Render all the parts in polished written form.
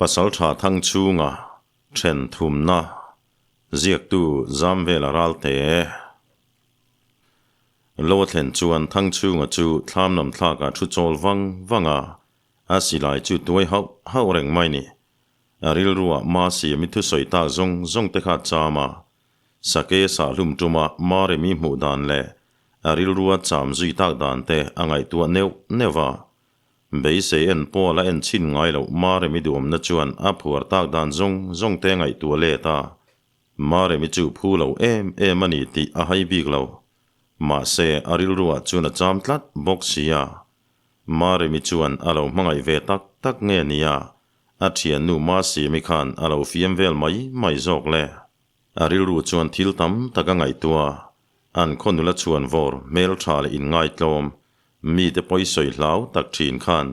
Pasaltha Thangchhunga then thumna ziaktu Zamvela Ralte. Lo a thlen chuan Thangchhunga chu thlam lam thlakah thu chawl vang vang a, a silai chu tuai hauh hauh reng mai ni. A rilruah Masi mi thusawi tak zawng zawng te kha a cham a, Sake sahlum tuma Maremi hmuh dan leh a rilrua cham zui tak dan te a ngaihtuah neuh neuh a. Beisei en pawh a la en chhin ngai loh Maremi duhawmna chuan a phuar tak dan zawng zawng te a ngaihtuah let a. Maremi chu phu lo em em a ni tih a hai bik lo. Mahse, a rilruah chuan a cham tlat bawk si a. Maremi chuan a lo hmangaih ve tak tak nge nia, a thiannu Masiami khan a lo fiam vel mai mai zawk le. A rilru chuan thil tam tak a ngaihtuah a, an khaw nula chhuan vawr hmel tha leh inngaitlawm, mite pawi sawi hlau tak thin khan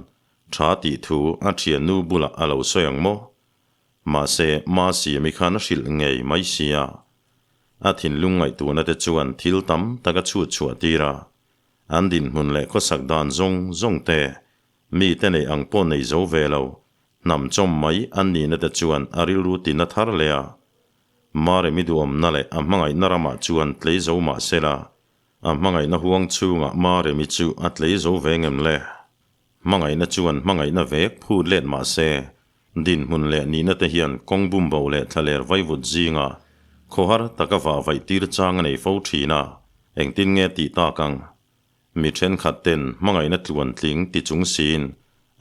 tha tih thu a thiannu bulah a lo sawi ang maw? Mahse, Masiami khan a hrilh ngei mai sia. A thinlung ngaihtuahna te chuan thil tam tak a chhut chhuah tir a, an dinhmun leh khawsak dan zawng zawng te, mite neih ang pawh nei zo ve lo, Hnam chawm mai an nihna te chuan a rilru tina thar leh a. Maremi duhawmna leh a hmangaihna ramah chuan tlei zo mah sela, a hmangaihna huang chhungah Maremi chu a tlei zo ve ngem le? Hmangaihna chuan hmangaihna vek phut let mah se, dinhmun leh nihna te hian kawng bumbo leh thlaler vaivut zinga khawhar taka vah vaih tir chang a nei fo thin a, engtin nge tih tak ang? Mi thenkhat ten hmangaihna tluan tling ti chung siin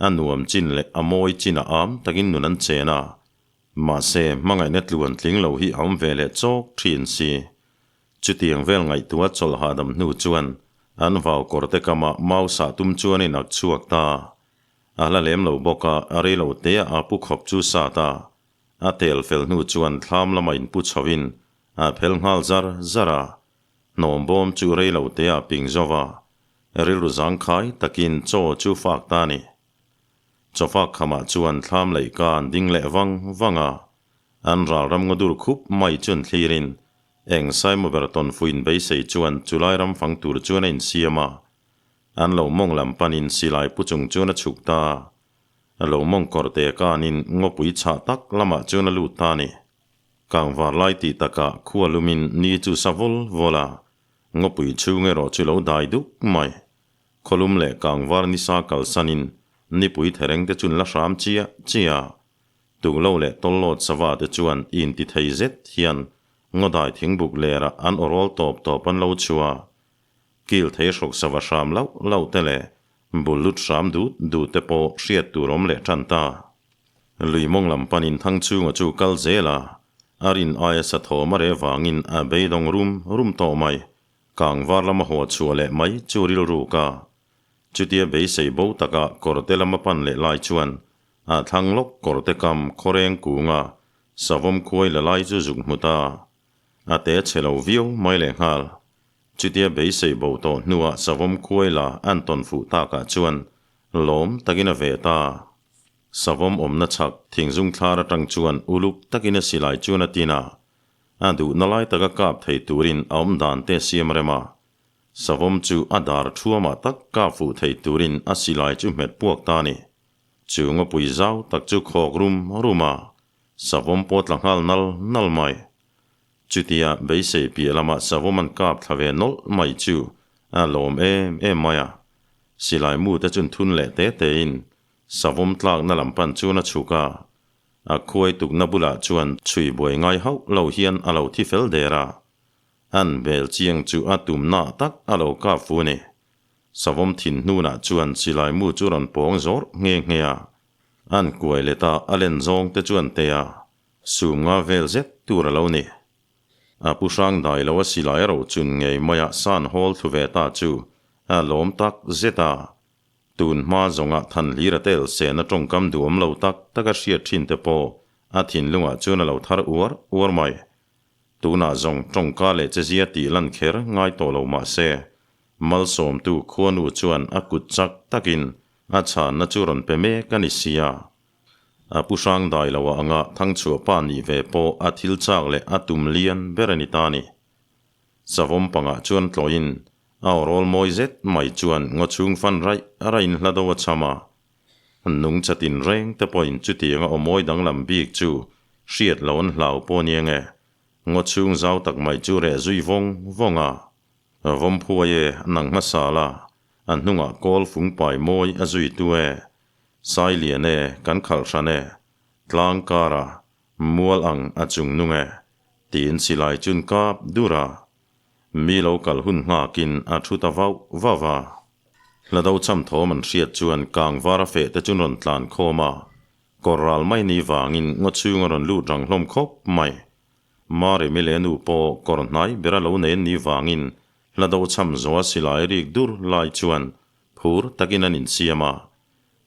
a nuam chin leh a mawi chin a am takin nun an chen a. Mahse, hmangaihna tluan tling lo hi a awm ve leh chawk thin si. Chutiang vel ngaihtuah chawlh hahdam hnu chuan an vau kawrte kamah mau sah tum chuan in ak chhuak ta. A hla lem lo bawk a, a rei lo te a pu khawp chu sat a. A tel fel hnu chuan thlam lama inpu chho in a phel nghal zar zar a. Hnawm bawm chu rei lo te ah ping zo va, rilru zangkhai takin chaw chu fak ta a ni. Chaw fak khamah chuan thlam leih ka an ding leh vang vang a, an ral ram ngaw dur khup mai chuan thlirin eng Saimober tawnfuin beisei chuan chulai ram fang tur chuan a insiam a, an lo mawng lam panin silai pu chung chuan a chhuk ta a, lo mawng kawr te kanin ngawpui chhah tak lamah chuan a lut ta a ni. Kangvar lai tih takah khua lumin ni chu sa vawl vawl a, ngawpui chhung erawh chu lo dai duk mai. Khawlum leh kangvar nisa kalsanin nipui thereng te chun la hram chiah chiah a, tuklo leh tawllawt sava te chuan inti thei zet hian ngawdai thingbuk lerah an awrawl tawp tawp an lo chhuah a. Kil thei hrawk sava hram lauh lauh te leh bul lut hram dut dut te pawh hriat tur awm leh tan ta. Lui mawng lam panin Thangchhunga chu kal zel a, a rin aia sa thawm a reh vangin a beidawng rum rum tawh mai. Kangvar lama haw chhuah leh mai chu rilruk a. Chutia beisei bo taka kawrte lama pan leh lai chuan a thlang lawk kawrte kam khawreng kunga savawm khuai la lai chu zuk hmu ta. A te chhe lo viau mai lehnghal. Chutia beisei bo tawh hnuah savawm khuai la an tawn fuh takah chuan lawm takin a ve ta. Savawm awmna chhak thingzung thlar atang chuan uluk takin a silai chuan a tin a, a duhna lai taka kap thei turin a awm dan te siam rem a. Savawm chu a dar thuamah tak kap fuh thei turin a silai chu hmet puak ta a ni. Chu ngawpui zau tak chu khawk rum rum a, savawm pawh tla nghal nal nal mai. Chutia beisei piah lamah savawm an kap thla ve nawlh mai chu a lawm em em mai a. Silai mu te chun thun leh te tein Savawm tlakna lam pan chuan a chhuk a, a khuai tukna bulah chuan chhui buai ngai hauh lo hian a lo thi fel der a. An bel chiang chu a tumna tak a lo kap fu a ni. Savawm thin hnunah chuan silai mu chu rawn pawng zawr nghe nghe a, an kuai let a, a len zawng te chuan te a, sum nga vel zet tur a lo ni. A pu hrang dai lo a silai a ro chun ngei maia san hawl thlu ve ta chu a lawm tak zet a. Tun hma zawnga Thanhlir a tel sehna tawngkam duhawm lo tak tak a hriat thin te pawh a thinlungah chuan a lo thar uar uar mai. Tunah zawng tawngka leh chezia tih lan kher ngai tawh lo mah se, Malsawmtu khuanu chuan a kut chak takin a chhanna chu rawn pe mek a ni sia. A pu hrang dai lo a anga Thangchhuah pa nih ve pawh a thil chak leh a tum lian ber a ni ta ni. Savawm pangah chuan tlawhin A awrawl mawi zet mai chuan ngaw chhung fan raih raihin hla do a cham a. Nungcha tinreng te pawhin chutianga aw mawi danglam bik chu hriat loh an hlau pawh nia nge. Ngaw chhung zau tak mai chu reh zui vawng vawng a. Vawmphuai e, nang hmasa la, a hnungah kawl fung pai mawi a zui tu e. Sailian e, kan khalh hran e. Tlang kara mual ang a chung nung e, tiin silai chun kap dur a. Mi lo kal hun nghakin a thu ta vauh vauh a. Hla do cham thawm an hriat chuan kang var a feh te chun rawn tlan khawm a. Kawr ral mai ni vangin ngaw chhung a rawn lut rang hlawm khawp mai. Mari mile nu pawh kawr hnai ber a lo nen ni vangin hla do cham zawh a silai rik dur lai chuan phur takin an insiam a.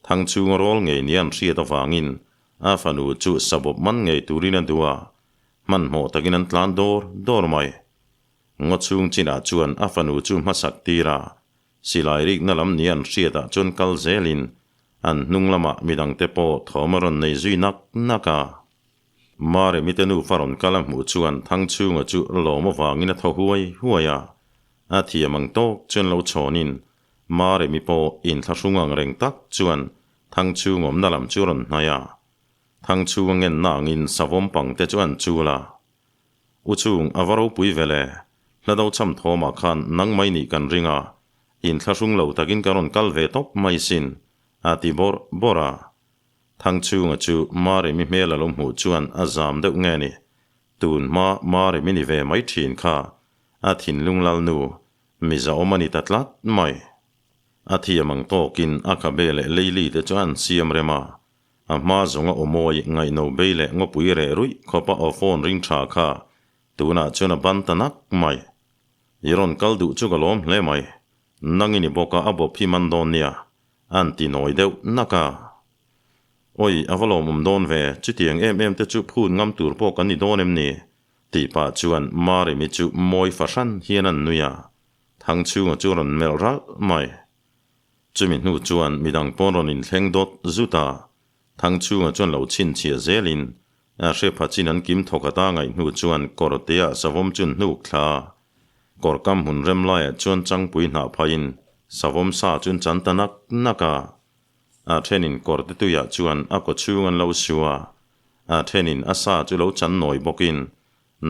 Thang chhung a rawl ngei nia an hriat avangin a fanu chu sabawp man ngei turin a duh a, hmanhmawh takin an tlan dawr dawr mai. Ngaw chhung chinah chuan a fanu chu hmasak tir a, silai rikna lam nia an hriatah chuan kal zelin an hnung lamah midangte pawh thawm a rawn nei zui nak nak a. Maremi te nufa rawn kal a hmuh chuan Thangchhunga chu lawm avangin a thaw huai huai a, a thiam ang tawk chuan lo chhawnin Maremi pawh inthlahrung ang reng tak chuan Thangchhung awmna lam chu rawn hnai a. Thangchhung a ngenna angin savawm pang te chu an chul a. U chung a va ropui ve le, hla do cham thawmah khan nang mai nih kan ring a, inthlahrung lo takin ka rawn kal ve tawp mai sin, a ti bawrh bawrh a. Thangchhunga chu Maremi hmel a lo hmuh chuan a zam deuh nge ni, tun hma Maremi ni ve mai thin kha, a thinlung lalnu Miza awm a ni ta tlat mai. A thiam ang tawkin a khabe leh leili te chu an siam rem a. A hma zawnga aw mawi ngaihno bei leh ngawpui reh ruih khawpa aw phone ring tha kha tunah chuan a ban ta nak mai. I rawn kal duh chu ka lawm hle mai. Nang i ni bawk a a bawp hi man dawn nia. An ti nawi deuh nak a. Awi a va lawmawm dawn ve, chutiang em em te chu phut ngam tur pawh kan ni dawn em ni? Tih pah chuan Maremi chu mawi fahran hian an nui a, Thangchhunga chu rawn melh ralh mai. Chumi hnu chuan midang pawn rawn inthleng dawt zut a, Thangchhunga chuan lo chhinchhiah zelin a hre pha chin an kim thawk ata ngaih hnu chuan kawr tea savawm chu an hnuk thla a. Kawr kam hmun rem laiah chuan changpui hnah phaiin savawm sa chu an chan ta nak nak a. A thenin kawr te tuiah chuan a kaw chhung an lo su a, a thenin a sa chu lo chan nawi bawkin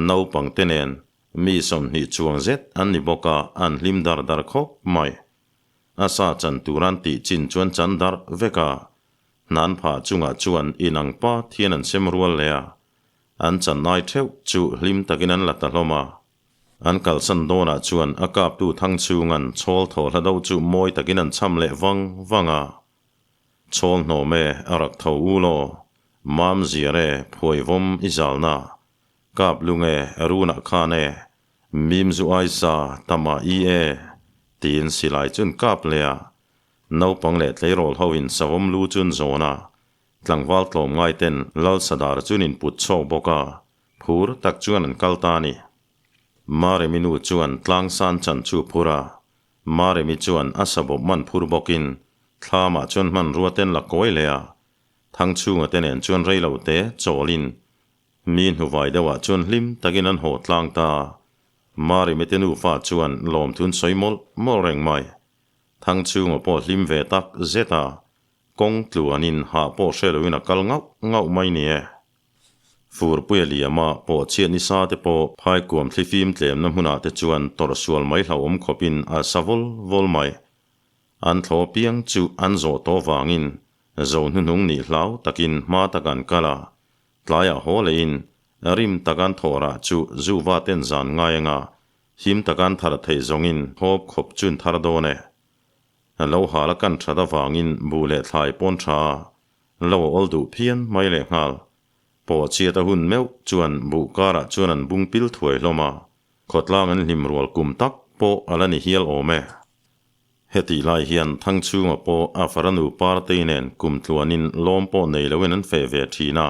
naupang te nen mi 20 chuang zet an ni bawk a, an hlim dar dar khawp mai. A sa chan tur an tih chin chuan chan darh vek a, hnan phah chungah chuan inang pa thian an sem rual leh a, an chan ai theuh chu hlim takin an la ta hlawm a. An kalsan dawnah chuan a kaptu thang chhunga'n chhawl thaw hla do chu mawi takin an cham leh vang vang a. Chhawl hnawm e, a rak tho u law, mam ziar e, phuai vawm i zalna, kap lung e, runah khan e, mim zu ai za, tama i e, tiin silai chu an kap leh a. Naupang leh tleirawl hoin savawm lu chu an zawn a, tlangval tlawmngai ten Lal Sadar chu an input chhawk bawk a. Phur tak chuan an kal ta a ni. Maremi nu chuan tlangsan chan chu phur a, Maremi chuan a sabawp man phur bawkin thlamah chuan hmanrua ten la kawi leh a, Thangchhunga te nen chuan rei lo te chawlin mi hnuvai deuhah chuan hlim takin an haw tlang ta a. Maremi te nufa chuan lawmthun sawi mawlh mawlh reng mai. Thangchhunga pawh hlim ve tak zet a, kawng tluanin hah pawh hre loin a kal ngauh ngauh mai ni e. Furpuia liama pawh chhiat nisa te pawh phaikuam thlifim tlemna hmunah te chuan tawrh sual mai hlauhawm khawpin a sa vawl vawl mai. An thlaw piang chu an zawh tawh vangin zo hnuhnung nih hlau takin hma tak an kal a, tlaiah haw lehin rim tak an thawh rah chu zuva ten zan ngai anga him tak an thar theih zawngin hawp khawp chu an thar dawn e. Lo hal a kan that avangin buh leh thlai pawn tha a, Lo a awl duh phian mai leh nghal. Pawh chhiat a hun meuh chuan buh karah chuan an bung pil thuai hlawm a, khawtlang an hlim rual kum tak pawh a la ni hial awm e. Hetih lai hian Thangchhunga pawh a faranu Partei nen kum tluanin lawm pawh nei loin an feh ve thin a,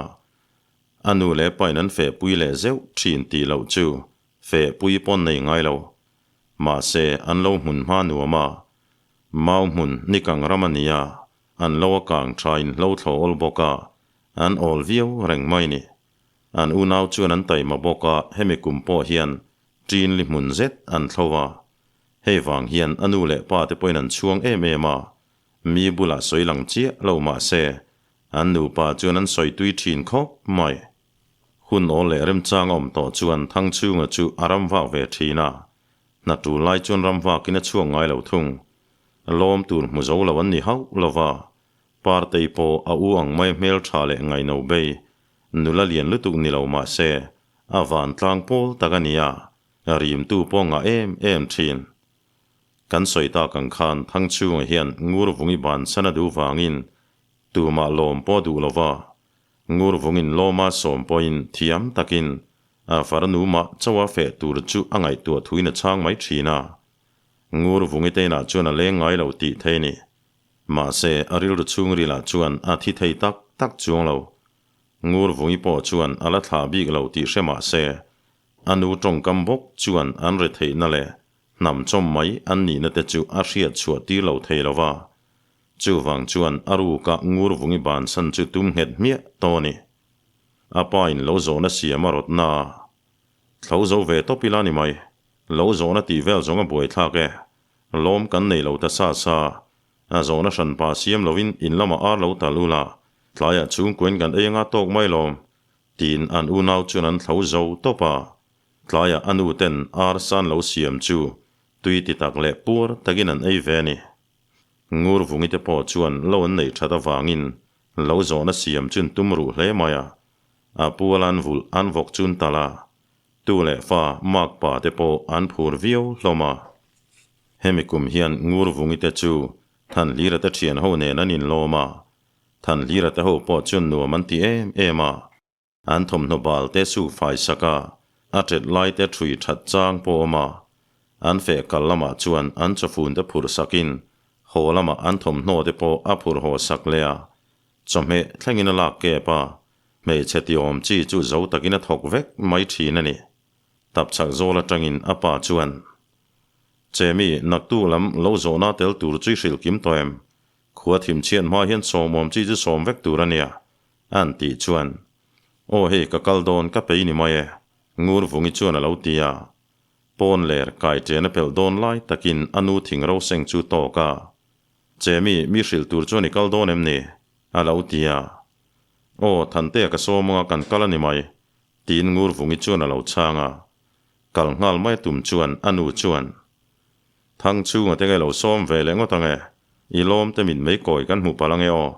a nu leh pain an fehpui leh zeuh thin tih loh chu fehpui pawn nei ngai lo. Mahse an lo hmun hma nuam a, mau hmun nikang ram a ni a, An lo a kang tha in hlo thlo awl bawk a, an awl viau reng mai ni. An unau chuan an taima bawk a, hemi kum pawh hian ṭin li hmun zet an thlo a. Hei vang hian a nu leh pa te pawhin an chhuang em em a. Mi bulah sawi lang chiah lo mah se, an nupa chuan an sawi tui thin khawp mai. Hun awl leh remchang a awm tawh chuan Thangchhunga chu a ram vak ve thin a, hna tul lai chuan ram vakin a chhuak ngai lo thung. Lawm tur hmu zo lo an ni hauh lo va, Partei pawh a u ang mai hmel tha leh ngaino bei, nula lian lutuk ni lo mah se, a vantlang pawl tak a ni a, rimtu pawh ngah em em thin. Kan sawi tak ang khan Thangchhunga hian ngur vungi bansan a duh vangin tumah lawm pawh a duh lo va, ngur vungin lawma sawm pawhin thiam takin a farnu mah chauha feh tur chu a ngaihtuah thuin a chhang mai thin a. Ngur vungi te inah chuan a leng ngai lo tih thei a ni. Mahse, a rilru chhungrilah chuan a thi thei tak tak chuang lo. Ngur vungi pawh chuan a la thlah bik lo tih hre mah se, a nu tawngkam bawk chuan an retheihna leh hnam chawm mai an nihna te chu a hriat chhuah tir lo thei lo va. Chuvang chuan a ruka ngur vungi bansan chu tum nghet hmiah tawh a ni. A pa in lo zawhna siam a rawt na a, Thlo zo ve tawp ila ni mai. Lo zawhna tih vel zawng a buaithlak e. Lawm kan nei lo ta sa sa. A zawhna hran pa siam lovin in lamah ar lo tal ula, tlaiah chhungkuain kan ei anga tawk mai lawm, tiin an unau chuan an thlo zo tawp a. Tlaiah a nu ten ar san lo siam chu tui ti tak leh puar takin an ei ve a ni. Ngur vungi te pawh chuan lo an neih that avangin lo zawhna siam chun tum ruh hle mai a. A pual an vulh an vawk chun tal a. Tu leh fa mak pa te pawh an phur viau hlawm a. Hemi kum hian ngur vungi te chu Thanhlira te thian ho nen an inlawm a. Thanhlira te ho pawh chuan nuam an ti em em a. An thawmhnaw bal te su fai sak a, a ṭet lai te ṭhui ṭhat chang pawh awm a. An feh kal lamah chuan an chawfun te phur sakin haw lamah an thawmhnaw te pawh a phur haw sak leh a. Chawhmeh thlengin a lak kep a, hmeichhe tiawm chi chu zo takin a thawk vek mai ṭhin a ni. Tapchhak zawl aṭangin a pa chuan, Chemi, naktu lam lo zawhna tel tur chu i hrilh kim tawh em? Khua thim chhiat hma hian sawmawm chi chu sawm vek tur a nia, an tih chuan, Aw hei ka kal dawn ka pei ni mai e, Ngur vungi chuan a lo ti a. Pawn ler kai chen a pelh dawn lai takin a nu thing ro seng chu tawk a. Chemi, mi hrilh tur chuan i kal dawn em ni? a lo ti a. Aw, Thantea ka sawm anga kan kal a ni mai, tiin Ngur vungi chuan a lo chhang a. Kal nghal mai a tum chuan a nu chuan, Thang chhunga te nge lo sawm ve leh ngawt ange, i lawm te mit mei kawi kan hmu palh ange aw,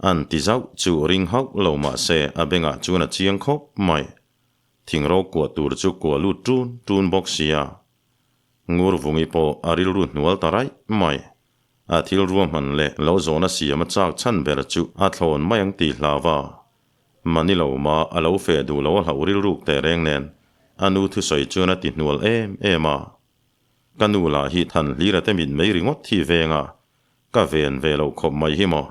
an ti zauh chu ring hauh lo mah se a bengah chuan a chiang khawp mai. Thingro kuah tur chu kuah lut ṭun ṭun bawk sia. Ngur vungi pawh a rilru hnual ta raih mai. A thil ruahman leh lo zawhna siam a chak chhan ber chu a thlawn mai ang tih hlau a. Mani lo ma a lo feh duh lo a hlauh rilruk teh reng nen a nu thusawi chuan a ti hnual em em a. Ka nu lah hi than hlira te mit mei ringawt hi veng a, ka ven ve loh khawp mai hi maw?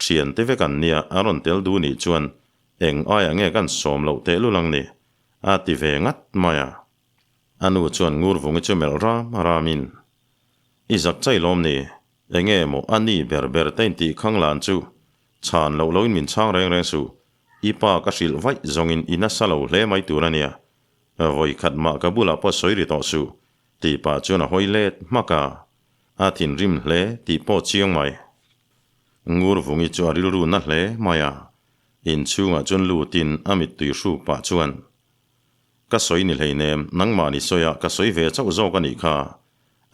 Thian te vek an nia, an rawn tel duh nih chuan eng aiah nge kan sawm loh tehlul ang ni? A ti ve ngat mai a. A nu chuan ngur vungi chu melh ram ramin, I zak chai lawm ni? Enge maw a ni ber ber te intih khang lan chu? Chhan loh loin min chhang reng reng suh, i pa ka hrilh vaih zawngin i nasa lo hle mai tur a nia. Vawi khat mah ka bulah pawh sawi ri tawh suh, tih pah chuan a hawi let hmak a. A thinrim hle tih pawh chiang mai. Ngur vungi chu a rilru na hle mai a. Inchhungah chuan lutin a mittui hruk pah chuan, Ka sawi ni hleinem, nangmahni sawiah ka sawi ve chauh zawk a nih kha.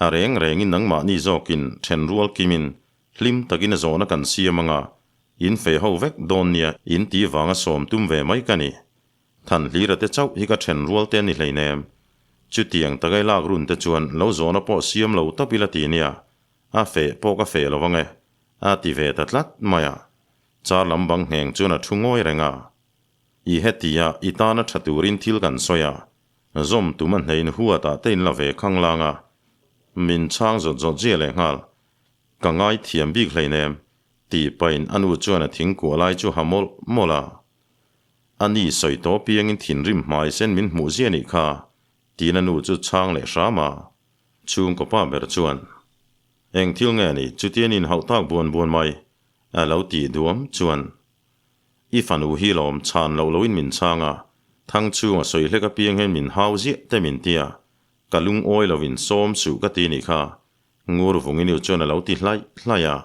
A reng rengin nangmahni zawkin then rual kimin hlim takin a zawhna kan siam anga, in feh ho vek dawn nia in tih vanga sawm tum ve mai ka ni. Than hlira te chauh hi ka then rual te a ni hleinem. Chutiang takai lak run te chuan lo zawhna pawh siam lo tawp ila ti nia, a feh pawh ka feh lo ang e, a ti ve ta tlat mai a. Char lam bang ngheng chuan a thu ngawi reng a. I hetia i tana tha turin thil kan sawi a, zawm tum a hnein huatah te in la ve khang lang a, min chhang zawt zawt zia leh nghal. Ka ngai thiam bik hleinem, tih pahin a nu chuan a thingkuah lai chu ha mawlh mawlh a. A ni sawi tawh piangin thinrim hmai sen min hmuh zia nih kha, tiin a nu chu chhang leh hram a. Chhungkaw pa ber chuan, Eng thil nge ni chutian in hauh tak buan buan mai? a lo tih duam chuan, I fanu hi lawm chhan loh loin min chhang a, thang chhunga sawi hlek apiang hian min hau ziah te min ti a, ka lungawi loin sawm suh ka ti nih kha, ngur vunginu chuan a lo ti hlaih hlaih a.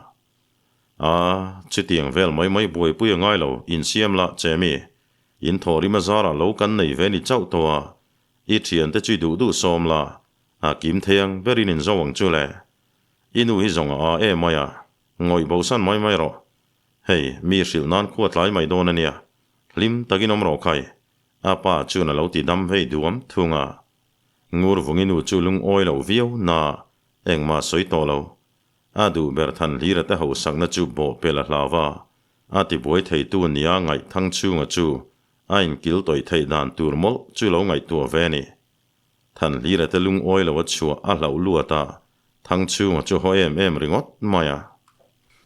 A, chutiang vel mai mai buaipui a ngai lo, insiam la che mi. In thawhrim a zarah lo kan nei ve ni chauh tawh a, i thiante chu i duh duh sawm la, a kim thei ang berin in zo ang chu le. I nu hi zawng a a em mai a, ngawih bosan mai mai rawh. Hei, mi hrilh nan khua tlai mai dawn a nia, hlim takin awm rawh khai. A pa chuan a lo ti dam vei duam thung a. Ngur vungi nu chu lungawi lo viau na engmah sawi tawh lo. A duh ber than hlira te hosakna chu bawh pel a hlau a, a tibuai theitu nia ngaih thang chhunga chu a inkil tawih theih dan tur mawlh chu lo ngaihtuah ve a ni. Than hlira te lungawi lo a chhuah a hlauh luat a, thang chhunga chu haw em em ringawt mai a.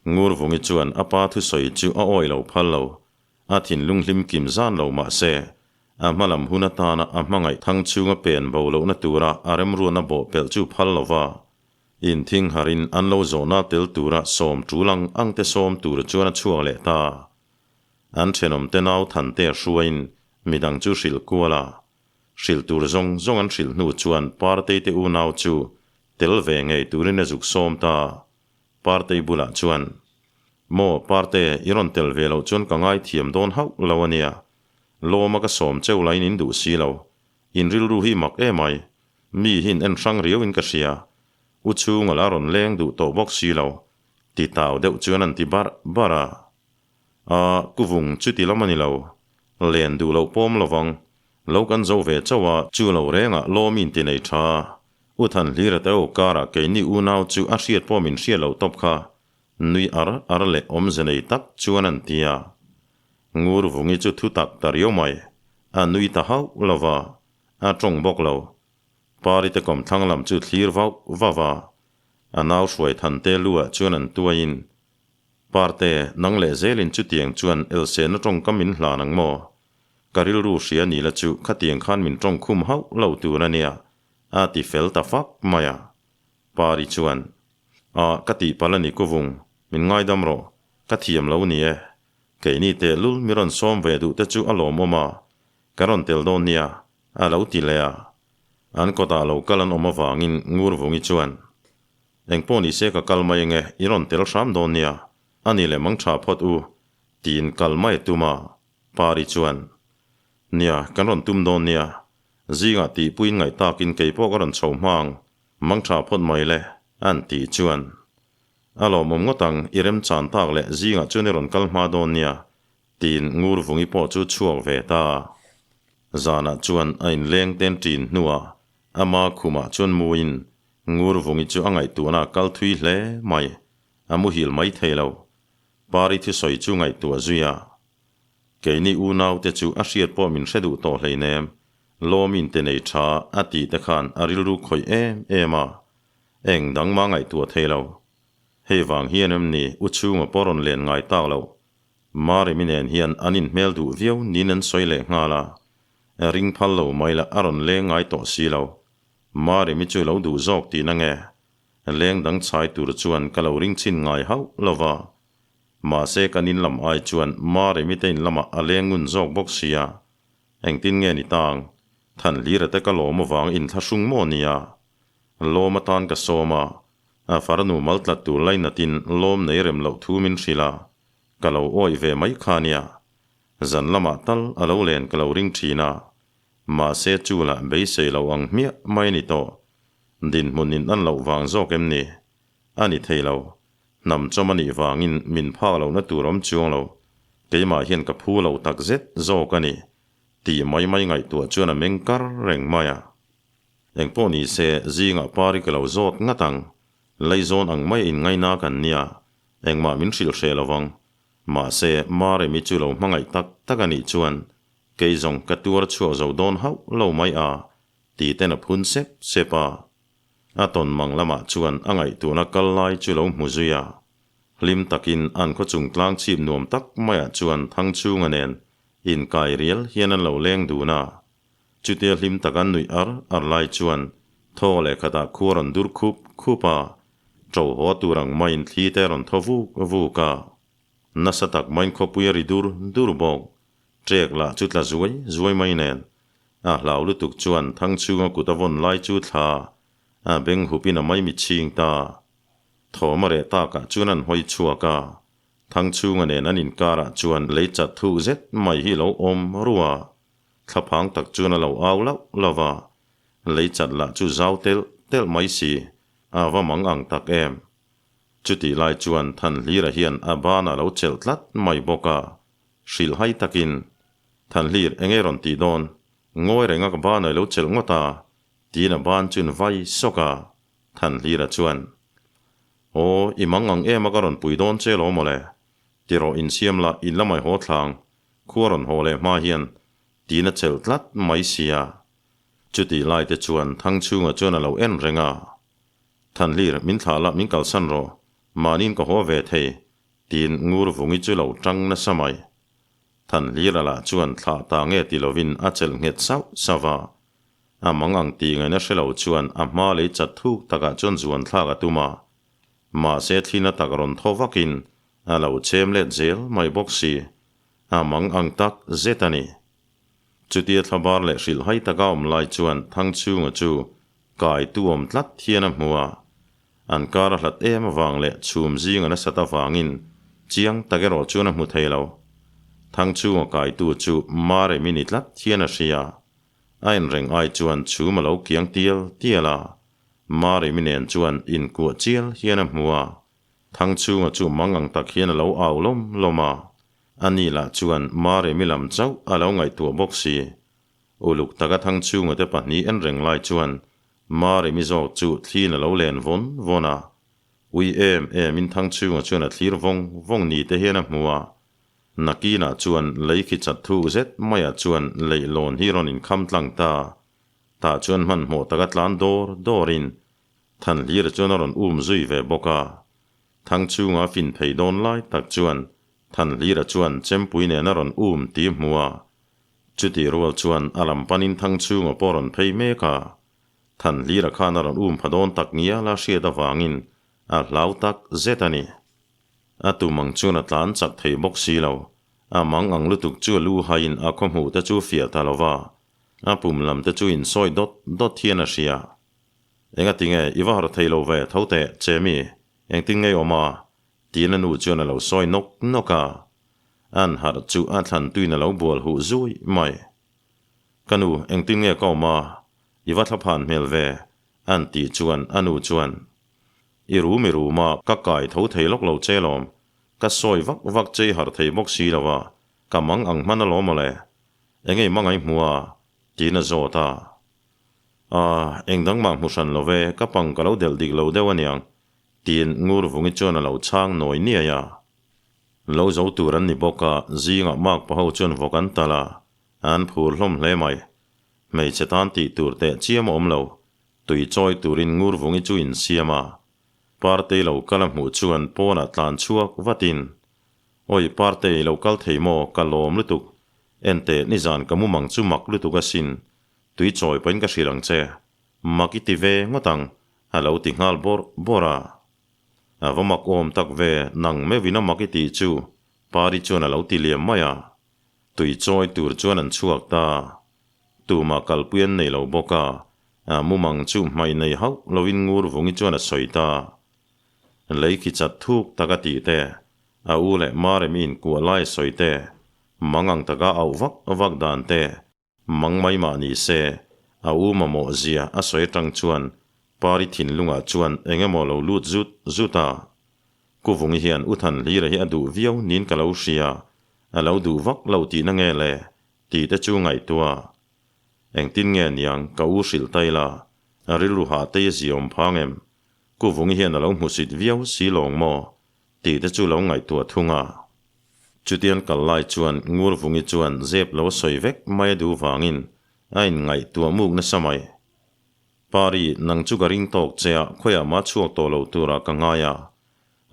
Ngur vungi chuan a pa thusawi chu a awi lo phal lo, a thinlung hlim kim zan lo mah se, a hmalam hun atana a hmangaih thang chhunga pen bo lohna tura a remruatna bawh pelh chu phal lo va, Inthing harin an lo zawhna tel tura sawm tul ang ang te sawm tur chuan a chhuak leh ta. An thenawm te nau than te hruaiin midang chu hrilh kual a. Hrilh tur zawng zawng an hrilh hnu chuan Partei te unau chu tel ve ngei turin a zuk sawm ta. Partei bulah chuan, Maw Parte, i rawn tel ve loh chuan ka ngaithiam dawn hauh lo a nia. Lawma ka sawm cheu lain in duh si lo. In rilru hi mak emai. Mi hi in en hrang riau in ka hria. U chhunga la rawn leng duh tawh bawk si lo. Ti tau deuh chuan an ti barh barh a. A, kuvung chuti lam a ni lo. Len duh loh pawm lovang. Lo kan zo ve chauh a, chu lo rengah lawm in ti nei tha. U Thanhlira te aw karah keini unau chu a hriat pawh min hriat loh tawp kha. Nui ar ar leh awmze nei tak chuan an ti a. Ngur vungi chu thu tak ta riau mai. A nui ta hauh lo va. A tawng bawk lo. Pari te kawmthlang lam chu thlir vauh vauh a. A nau hruai than te lu ah chuan an tuaiin, Parte, nang leh zelin chutiang chuan Elsena tawngkam min hlan ang maw? Ka rilru hria ni la chu khatiang khan min tawng khum hauh lo tur a nia, a ti fel ta fak mai a. Pari chuan, A, ka tihpalh a ni kuvung, min ngaidam rawh, ka thiam lo ni e. Keini tehlul mi rawn sawm ve duh te chu a lawmawm a, Ka rawn tel dawn nia, a lo ti leh a. An kawtah lo kal an awm avangin Ngurvungi chuan, Engpawh ni se ka kal mai ange, i rawn tel hram dawn nia, a ni leh mang tha phawt u, tiin kal mai a tum a. Pari chuan, Nia, kan rawn tum dawn nia, zingah tihpuiin ngaih takin kei pawh ka rawn chho hma ang, mang tha phawt mai le, an tih chuan, A lawmawm ngawt ang, i remchan tak leh zingah chuan i rawn kal hma dawn nia, Tiin Ngurvungi pawh chu chhuak ve ta. Zanah chuan a inleng ten ṭin hnuah ama khumah chuan muin Ngurvungi chu a ngaihtuahna a kal thui hle mai, a muhil mai thei lo. Pari thusawi chu ngaihtuah zui a. Keini unaute chu a hriat pawh min hre duh tawh hleinem, Lawmin te nei ṭha a tih te khan a rilru khawih em em a, eng dang mah ngaihtuah thei lo. Hei vang hian em ni u chhunga pawh rawn len ngai tak loh Maremi nen hian an inhmel duh viau niin an sawi leh nghal a, ring phal lo mai lah a rawn leng ngai tawh si lo. Maremi chu lo duh zawk tihna nge? Leng dang chhai tur chuan ka lo ring chhin ngai hauh lo va. Mahse kan in lam ai chuan Maremi te in lamah a leng ngun zawk bawk sia. Engtin nge ni tang? Thanhlira te ka lawm avang inthlahrung maw nia? Lawm atan ka sawm a, a farnu mal tlat tur lainatin lawm nei rem loh thu min hrilh a. Ka lo awih ve mai kha nia. Zan lamah tal a lo len ka lo ring thin a. Mahse chu lah beisei lo ang hmiah mai a ni tawh. Dinhmun in an loh vang zawk em ni? A ni thei lo. Hnam chawm a nih vangin min phak lohna tur awm chuang lo. Keimah hian ka phu lo tak zet zawk a ni. Tih mai mai ngaihtuah chuan a meng kar reng mai a. Engpawh ni se zingah pari ka lo zawt ngat ang. Leizawn ang mai in ngaina kan nia. Engmah min hrilh hreh lo vang. Mahse, Maremi chu lo hmangaih tak tak a nih chuan kei zawng ka tuar chhuak zo dawn hauh lo mai a, ti ten a phun sep sep a. A tawn mang lamah chuan a ngaihtuahna kal lai chu lo hmu zui a. Hlim takin an khaw chung tlang chhip nuam tak maiah chuan Thangchhunga nen inkai rial hian an lo leng dun a. Chutia hlim taka nuih ar ar lai chuan thaw leh khatah khu a rawn dur khup khup a, ṭo haw tur ang maiin thli te a rawn thaw vuk vuk a. Nasa tak maiin khawpui a ri dur dur bawk. Ṭek lah chu tla zuai zuai mai nen. A hlau lutuk chuan Thangchhunga kut a vawn lai chu thla a beng hupin a maimi chhing ta. Thawm a reh takah chuan an hawi chhuak a. Thangchhunga nen an inkarah chuan lei chat thuk zet mai hi lo awm rua. Thlaphang tak chuan a lo au lauh lauh a, lei chat lah chu zau telh telh mai si, a va mang ang tak em. Chutih lai chuan Thanhlira hian a ban a lo chelh tlat mai bawk a, hrilh hai takin, Thanhlir, enge rawn tih dawn? Ngawi renga ka ban a lo chelh ngawt a, tiin a ban chun vai sawk a, Thanhlira chuan, Aw, i mang ang em a ka rawn pui dawn che lo mawle, ti rawh insiam la in lamai haw thlang, khua rawn haw leh hma hian, tiin a chelh tlat mai sia. Chutih lai te chuan Thangchhunga chuan a lo en reng a, Thanhlir, min thlah la, min kalsan rawh, mahniin ka haw ve thei, tiin Ngur Vungi chu lo tang nasa mai. Thanhlira lah chuan thlah ta nge ti lovin a chelh nghet sauh sauh a. A mang ang tih ngaihna hre lo chuan a hma lei chat thuk takah chuan zuan thlak a tum a. Mahse thlina tak rawn thaw vakin a lo chem let zel mai bawk si. A mang ang tak zet a ni. Chutia thlabar leh hrilhhai taka awm lai chuan Thangchhunga chu kai tu awm tlat hian a hmu a. An kar a hlat em avang leh chhum zing a nasat avangin chiang tak erawh chuan a hmu thei lo. Thangchhunga kaitu chu Maremi ni tlat hian a hria. A inreng ai chuan chhum a lo kiang tial tial a, Maremi nen chuan inkuah chial hian a hmu a. Thangchhunga chu mang ang tak hian a lo au lawm lawm a, ani lah chuan Maremi lam chauh a lo ngaihtuah bawk si. Uluk taka Thangchhunga te pahnih en reng lai chuan Maremi zawk chu thliin a lo len vawn vawn a. Ui em em in Thangchhunga chuan a thlir vawng vawng ni te hian a hmu a. Nakinah chuan lei khi chat thuk zet maiah chuan leihlawn hi rawn inkham tlang ta. Tah chuan hmanhmawh taka tlan dawr dawrin Thanhlira chuan a rawn um zui ve bawk a. Thangchhunga fin phei dawn lai tak chuan Thanhlira chuan chempui nen a rawn um tih hmu a. Chutih rual chuan a lam panin Thangchhunga pawh a rawn phei mek a. Thanhlira khan a rawn um pha dawn tak ngial a hriat avangin a hlau tak zet a ni. A tum ang chuan a tlan chak thei bawk si lo. A mang ang lutuk chu a lu haiin a khawhmuh te chu fiah ta lo va. A pum lam te chu insawi dawt dawt hian a hria. Engatinge i va harh thei lo ve tho teh che mi, engtin ngei awm a? tiin a nu chuan a lo sawi nawk nawk a. An harh chu a thlan tuin a lo bual huh zui mai. Ka nu, engtin nge ka awm a? I va thlaphan hmel ve, an tih chuan a nu chuan, I rum i rum a, ka kai tho thei lawk lo che lawm. Ka sawi vak vak che i harh thei bawk si lo a, ka mang ang hman alawm mawle. Enge i mangai hmu a? tiin a zawt a. A, eng dang mah hmu hran lo ve, ka pang ka lo delh dik lo deuh aniang, tiin Ngurvungi chuan a lo chhang nawi niai a. Lo zo tur an ni bawk a, zingah mak paho chuan vawk an talh a, an phur hlawm hle mai. Hmeichhe tan tih tur teh chiam a awm lo, tui chawi turin Ngurvungi chu insiam a. Partei lo kal a hmuh chuan pawnah tlan chhuak vatin, Awi Partei lo kal thei maw, ka lawm lutuk, enteh nizan ka mumang chu mak lutuk asin, Tui chawi pawhin ka hrilh ang che, mak i ti ve ngawt ang, a lo ti nghal bawrh bawrh a. A va mak awm tak ve, nang meuhin a mak i tih chu, Pari chuan a lo ti liam mai a. Tui chawi tur chuan an chhuak ta. Tumah kalpui an nei lo bawk a, a mumang chu hmai nei hauh lovin ngur vungi chuan a sawi ta. Lei khi chat thuk tak a tih te, a u leh Maremi inkuah lai a sawi te, mangang taka auh vak vak dan te, Mang mai mah ni se, a u mamawh zia a sawi atang chuan Pari thinlungah chuan eng emaw lo lut zut zut a. Kuvungi hian U Thanhlira hi a duh viau niin ka lo hria, a lo duh vak lo tihna nge le? tih te chu ngaihtuah. Engtin nge niang ka u hrilh ta ila, a rilru hah tei a ziaawm phang em? Kuvungi hian a lo hmusit viau si lawng maw? Tih te chu lo ngaihtuah thung a. Chutian kal lai chuan Ngurvungi chuan zep lo sawi vek mai a duh vangin a inngaihtuah muk nasa mai. Pari, nang chu ka ring tawk che a, khawiah mah chhuak tawh lo turah ka ngai a.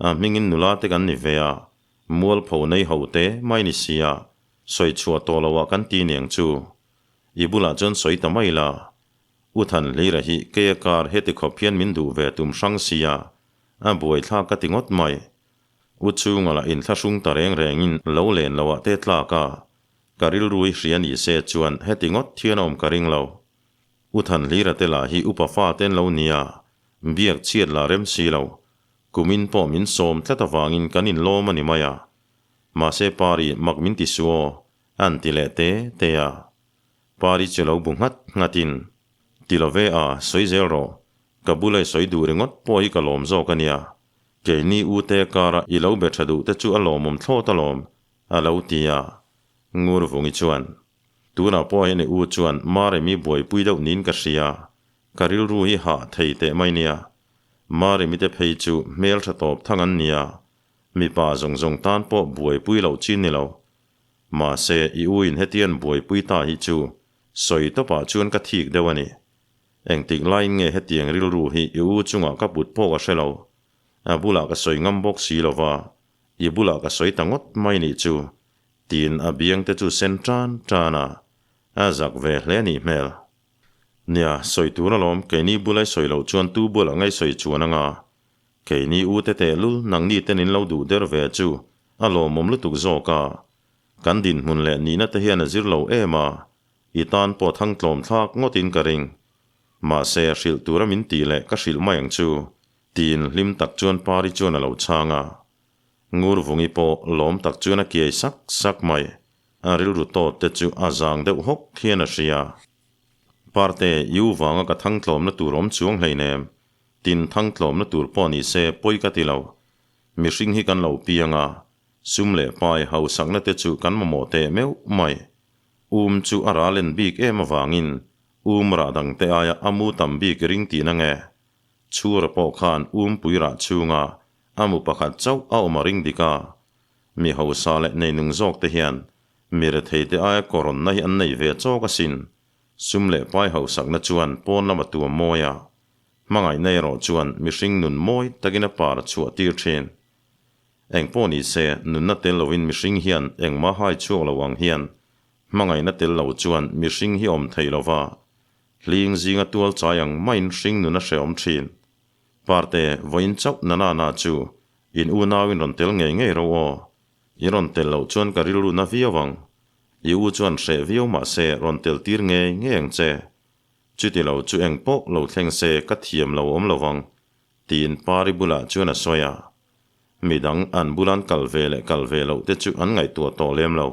A hmingin nula te kan ni ve a, mualpho nei ho te mai ni si a, sawi chhuah tawh lo ah kan ti niang chu. I bulah chuan sawi ta mai la. U Thanhlira hi keia kar heti khawp hian min duh ve tum hrang sia, a buaithlak ka ti ngawt mai. U chhunga lah inthlahrung ta reng rengin lo len loh ah te tlak a, ka rilru hi hria ni se chuan heti ngawt thian a awm ka ring lo. U Thanhlira te lah hi upa fa ten lo nia, biak chhiat lah rem si lo. Kumin pawh min sawm tlat avangin kan inlawm a ni mai a. Mahse Pari mak min ti su aw, an ti leh te te a. Pari chu lo bu nghat nghatin, Ti lo ve a, sawi zel rawh. Ka bula i sawi duh ringawt pawh hi ka lawm zawk a nia. Keini ute kara i lo be tha duh te chu a lawmawm thlawt alawm, a lo ti a. Ngur Vungi chuan, Tunah pawh hian i u chuan Maremi buaipui deuh niin ka hria. Ka rilru hi hah thei teh mai nia. Maremi te phei chu hmeltha tawp thang an nia. Mipa zawng zawng tan pawh buaipui loh chi ni lo. Mahse, i u in hetian buaipui ta hi chu sawi tawpah chuan ka thik deuh a ni. Engtik laiin nge hetiang rilru hi i u chungah ka put pawh ka hre lo. A bulah ka sawi ngam bawk si lo va, i bulah ka sawi ta ngawt mai nih chu, tiin a biang te chu sen tan tan a, a zak ve hle nih hmel. Nia, sawi tur alawm, keini bula i sawi loh chuan tu bulah nge i sawi chuan anga? Keini u te tehlul nangni ten in lo duh der ve chu a lawmawm lutuk zawk a, kan dinhmun leh nihna te hian a zir lo em a, i tan pawh thang tlawm thlak ngawtin ka ring. Mahse, hrilh tura min tih leh ka hrilh mai ang chu, tiin hlim tak chuan Pari chuan a lo chhang a. Ngurvungi pawh lawm tak chuan a kiai sak sak mai. A rilru tawt te chu a zang deuh hawk hian a hria. Parte, i u vanga ka thang tlawmna tur awm chuang hleinem. Tin, thang tlawmna tur pawh ni se pawi ka ti lo. Mihring hi kan lo piang a, sum leh pai hausakna te chu kan mamawh teh meuh mai. Um chu a ral en bik em avangin um rah dang te aia a mu tam bik ring tihna nge? Chhura pawh khan um pui rah chhunga a mu pakhat chauh a awm a ring dik a. Mi hausa leh neinung zawk te hian mi rethei te aia kawrawnna hi an nei ve chawk asin. Sum leh pai hausakna chuan pawn lama tuam mawi a, hmangaihna erawh chuan mihring nun mawi takin a par chhuah tir thin. Eng pawh ni se, nunna tel loin mihring hian engmah hai chhuak lo ang hian hmangaihna tel lo chuan mihring hi awm thei lova, hling zinga tual chai ang maiin hring nun a hrehawm thin. Parte, vawiin chauh na na na chu in unauin rawn tel ngei ngei ro aw. I rawn tel loh chuan ka rilru na viau ang. I u chuan hreh viau mah se rawn tel tir ngei ngei ang che. Chuti lo chu eng pawh lo thleng se ka thiam lo awm lo vang, tiin Pari bulah chuan a sawi a. Midang an bulan kal ve leh kal ve loh te chu an ngaihtuah tawh lem lo.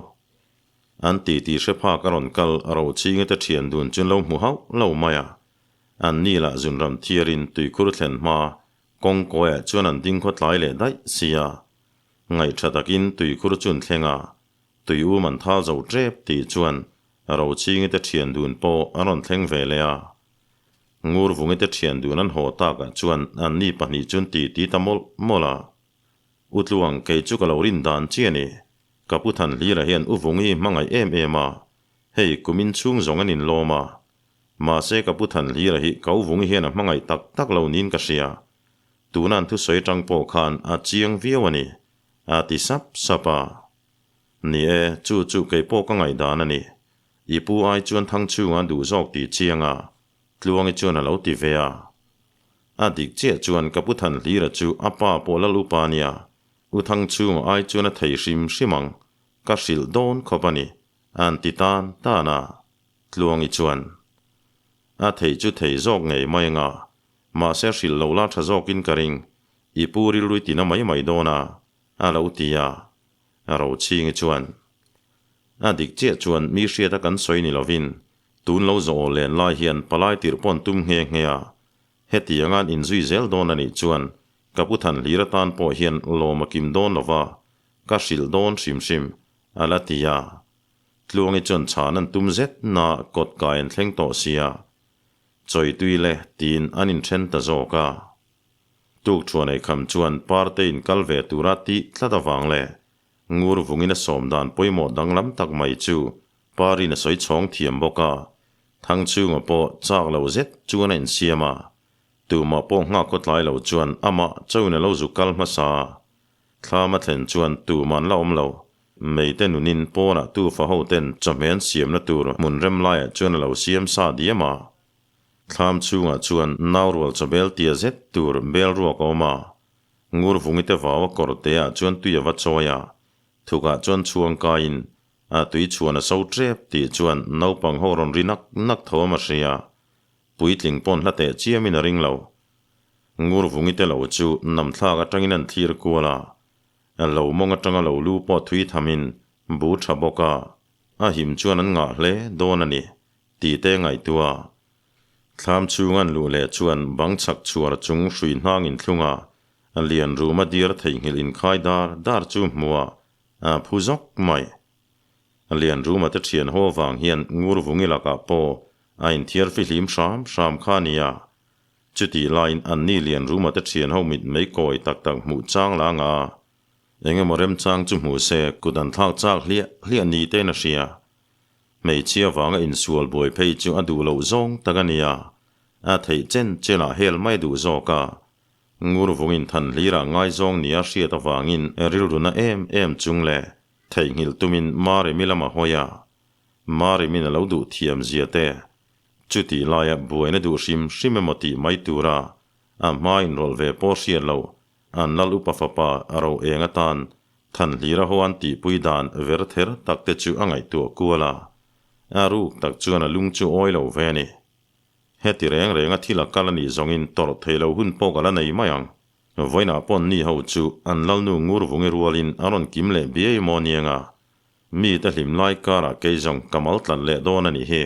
An titi hre phak a rawn kal Rochhinga te thian dun chu an lo hmu hauh lo mai a. An ni lah zunram thiarin tuikhur thlen hma kawng kawiah chuan an ding khaw tlai leh daih si a. Ngaihṭha takin tuikhur chu an thleng a, tui um an thal zo ṭep tih chuan Rochhingi te ṭhian dun pawh an rawn thleng ve leh a. Ngurvungi te ṭhian dun an haw takah chuan anni pahnih chu an titi ta mawlh mawlh a. U Tluang, kei chu ka lo rin dan chi a ni. Ka pu Thanhlira hian U Vungi hi hmangaih em em a, hei kumin chhung zawng an inlawm a. Mahse ka pu Thanhlira hi ka U Vungi hian a hmangaih tak tak lo niin ka hria. Tuna an thusawi atang pawh khan a chiang viau a ni, a ti sap sap a. Ni e, chu chu kei pawh ka ngaihdan a ni. I pu ai chuan thang chhunga duh zawk tih chiang a, Tluangi chuan a lo ti ve a. A dik chiah chuan ka pu Thanhlira chu a pa pawh lal upa a nia, U Thangchhunga ai chuan a thei hrim hrim ang, ka hrilh dawn khawp a ni, an ti tan tan a. Tluangi chuan, A thei chu thei zawk ngei mai anga, mahse hrilh lo la tha zawkin ka ring, i pu rilrui tina mai mai dawn a, a lo ti a. Rochhingi chuan, A dik chiah chuan mi hriata kan sawi ni lovin, tun lo zawh aw len lai hian palai tirh paw'n tum nghe nghe a, hetianga an inzui zel dawn a nih chuan ka pu Thanhlir atan pawh hian lawm a kim dawn lo va, ka hrilh dawn hrim hrim, a la ti a. Tluangi chuan chhan an tum zet na kawt kai an thleng tawh sia, chawi tui le tiin an inthen ta zawk a. Tuk thuan ei kham chuan Parte in kal ve tura tih tlat avang leh ngur vungin a sawm dan pawimawh danglam tak mai chu Parin a sawi chhawng thiam bawk a, Thangchhunga pawh chak lo zet chuan a insiam a, tumah pawh nghak khaw tlai lo chuan amah chauhin a lo zu kal hmasa a. Thlam a thlen chuan tumah an la awm lo, Meite nunin pawnah tufa ho ten chawhmeh an siamna tur hmun rem laiah chuan a lo siam sa diam a. Thlam chhungah chuan naurual chawbel tia zet tur bel ruak a awm a, Ngurvungi te vau a kawr te ah chuan tui a va chawi a, thukah chuan chhuang kaiin a tui chhuan a so tep tih chuan naupang ho rawn ri nak nak tho a hria. Puitling pawn hla teh chiamin a ring lo. Ngurvungi te lo chu namthlak atangin an thlir kual a, lo mawng atanga lo lu pawh thui thamin bu tha bawk a, a him chuan an ngah hle dawn a ni tih te ngaihtuah. Thlam chhung an luh leh chuan bang chhak chhuar chung hrui hnang inthlung a, lian ruma diar theihnghilh inkhai dar dar chu hmuh a phu zawk mai. Lian ruma te thian haw vang hian Ngurvungi lakah pawh a inthiar fihlim hram hram kha a nia. Chutih laiin anni lian ruma te thian ho mit mei kawi tak tak hmuh chang la nga a, eng emaw remchang chu hmu se kut an thlak chak hliah hliah ni tein a hria. Hmeichhia vanga insual buai phei chu a duh loh zawng tak a nia, a theih chen chenah hel mai duh zawk a. Ngurvungin than hlirah ngaizawng nia hriat avangin rilruna em em chung leh theihnghilh tumin Maremi lam a hawi a. Maremi'n a lo duh thiam zia te, chutih laia buaina duh hrim hrim emaw tih mai tura a hma inrawlh ve pawh hriat loh An lal upa fapa a ro eng atan Thanhlira ho an tihpui dan ver ther tak te chu a ngaihtuah kual a, a ruk tak chuan a lung chu awi lo ve a ni. Heti reng reng a thil a kal a nih zawngin tawrh thei lo hun pawh ka la nei mai ang. Vawiinah pawh ni ho chu an lalnu Ngurvungi rualin a rawn kim leh biai maw niang a, mite hlim lai karah kei zawng ka mal tlat leh dawn a nih hi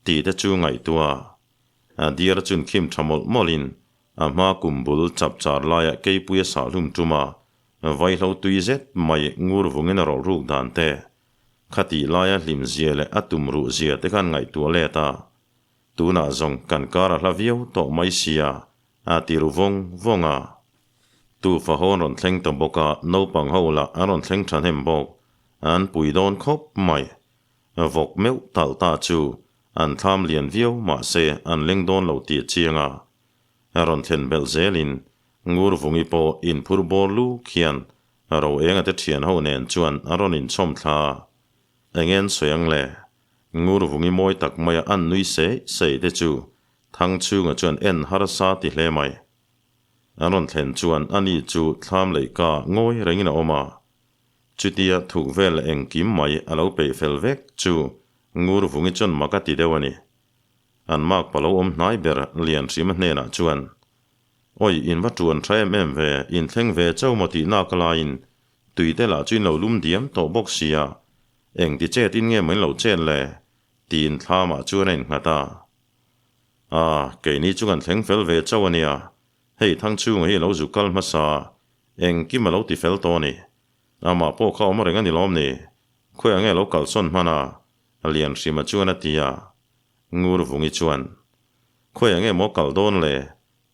tih te chu ngaihtuah a diar chun khim tha mawlh mawlhin A hma kum bul chap char laiah keipui a sah hlum tum a, vaihlo tui zet mai ngur vungin a rawlh ruk dan te, khatih laia hlim zia leh a tum ruh zia te khan ngaihtuah let a. Tunah zawng kan kar a hla viau tawh mai sia, a ti ru vawng vawng a. Tufa ho an rawn thleng ta bawk a, naupang ho lah an rawn thleng thahnem bawk, an pui dawn khawp mai. Vawk meuh talh ta chu an thlam lian viau mahse an leng dawn lo tih a chiang a. A rawn thlen belh zelin Ngurvungi pawh inphur bawr lu khian ro enga te thian ho nen chuan a rawn inchhawm thla a. Engen sawi ang le? Ngurvungi mawi tak maia an nui sei sei te chu Thangchhunga chuan en harsa ti hle mai. An rawn thlen chuan ani chu thlam leihka ngawi rengin a awm a. Chutia thuk vel engkim mai a lo peih fel vek chu Ngurvungi chuan mak a ti deuh a ni. An mak pa lo awm hnai ber Lianhrima hnenah chuan, Awi, in va tuan tha em em ve, in thleng ve chau maw tih nak laiin tuite lah chu in lo lum diam tawh bawk sia, eng ti chet in nge maw in lo chet le? tiin thlamah chuan a innghat a. A, keini chu kan thleng fel ve chau a nia, hei Thangchhunga hi a lo zu kal hmasa, engkim a lo ti fel tawh a ni. Amah pawh kha awm reng a ni lawm ni? Khawiah nge a lo kalsawn hman a? Lianhrima chuan a ti a. Ngurvungi chuan, Khawiah nge maw kal dawn le?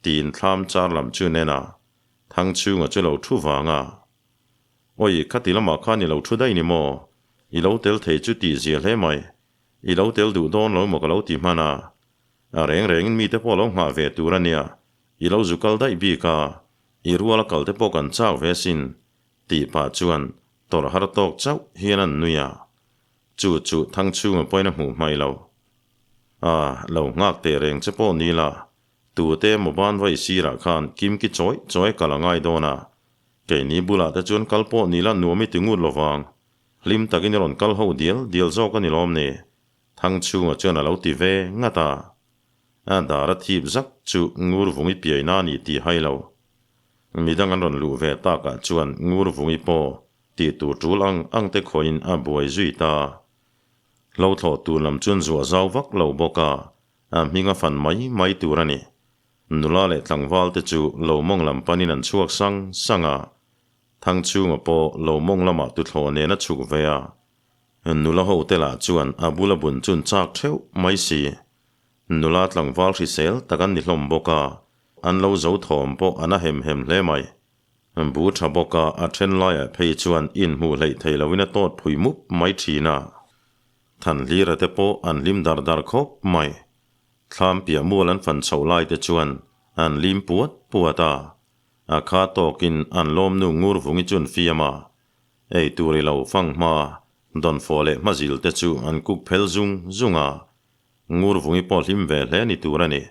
tiin thlam char lam chu nen a, Thangchhunga chu lo thu vang a. Awi, khati lamah khan i lo thu daih ni maw? I lo tel thei chu tih zia hle mai. I lo tel duh dawn lo maw ka lo ti hman a. A reng rengin mite pawh lo nghah ve tur a nia, i lo zu kal daih bik a, i ruala kal te pawh kan chak ve asin, tih pah chuan tawrh har tawk chauh hian an nui a. Chu chu Thangchhunga pawhin a hmuh hmai lo. A, lo nghak teh reng che pawh ni la, tute emaw ban vai sirah khan kimki chawi chawi kal a ngai dawn a, keini bulah te chuan kal pawh ni la nuam i ti ngut lo vang, hlim takin i rawn kal ho dial dial zawk a ni lawm ni? Thangchhunga chuan a lo ti ve ngat a. A dar a thip zak chu Ngurvungi piaina a ni tih hai lo. Midang an rawn luh ve takah chuan Ngurvungi pawh Tih tur tul ang ang te khawiin a buai zui ta. Hlo thlawh tur lam chuan zuah zau vak lo bawk a, a hming a fan mai mai tur a ni. Nula leh tlangval te chu lo mawng lam panin an chhuak sang sang a, Thangchhunga pawh lo mawng lamah tuthlawh nen a chhuk ve a. Nula ho te lah chuan a bula bun chun chak theuh mai si. Nula tlangval hrisel tak an ni hlawm bawk a, an lo zo thawm pawh an a hem hem hle mai. Bu tha bawk a, a then laiah phei chuan inhmuh hleih thei loin a tawt phui mup mai thin a. Thanhlira te pawh an hlim dar dar khawp mai. Thlam piah mual an fan chhoh lai te chuan an lim puat puat a. A kha tawkin an lawmnu ngur vungi chun fiam a. Ei tur i lo fang hma, dawnfawh leh hmazil te chu an kuk phel zung zung a. Ngur vungi pawh hlim ve hle ni tur a ni,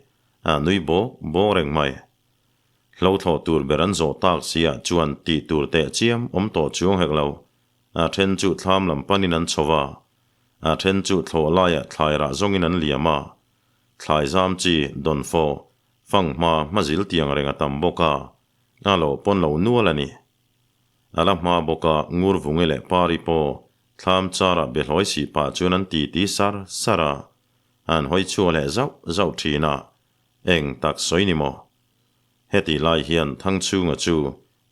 a nui bawk bawk reng mai. Hlo thlawh tur ber an zawh tak siah chuan tih tur teh chiam awm tawh chuang hek lo. A then chu thlam lam panin an chho va, a then chu thlawh laiah thlai rah zawngin an liam a. Thlai zam chi, dawnfawh, Fanghma hmazil tiang reng a tam bawk a, a lo pawn lo nual a ni. A la hma bawk a, Ngurvungi leh Pari pawh thlam charah behlawi sih pah chuan an titi sar sar a, an hawi chhuah leh zauh zauh thin a, eng tak sawi ni maw? Heti lai hian Thangchhunga chu